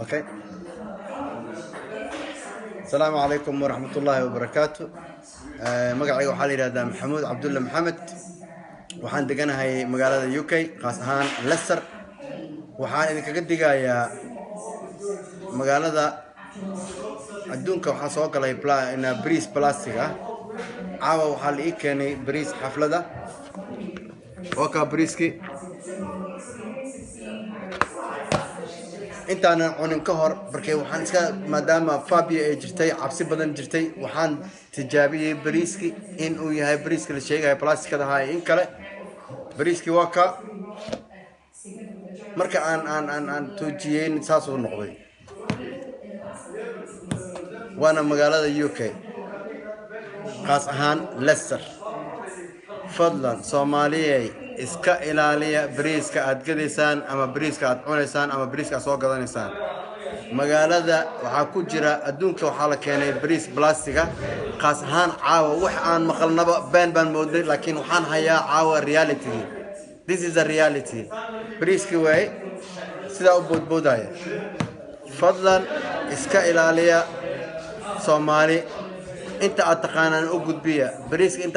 Okay, asalaamu calaykum waraxmat ullaahi wabarakaatu. Magacayga waxaa la yihahdaa Maxamuud Cabdulle Maxamed. Waxaan deganahay magaalada UK, khaas ahaan Leicester. Waxaan idinkaga digayaa magaalada adduunka waxaa soo galay bariis plastic ah. Caawa waxaa la ii keenay bariis xaflada. Waa kaa bariiskii. Intaanan cunin ka hor markay waxaan iska, maadaama fabia ay jirtay, cabsi badan jirtay, waxaan tijaabiyey bariiski in uu yahay bariiska la sheegayo plasticada ahaa iyo in kale. Bariiskii waa ka marka aan tuujiyeyn saasuu noqday. Waana magaalada UK, khaas ahaan Leicester. Fadlan Soomaaliyey, iska ilaaliya bariiska aad gadaysaan ama bariiska aad cunaysaan ama bariiska aad soo gadanaysaan. Magaalada waxaa ku jira, adduunka waxaa la keenay bariis blastiga. Khaas ahaan caawa wax aan maqalnaba been baan moodnay, laakiin waxaan hayaa caawa reality. This is a reality. Bariiskii waaye sidaa u boodboodaya. Fadlan iska ilaaliya Soomaali, inta aad taqaanaan u gudbiya bariiska inta.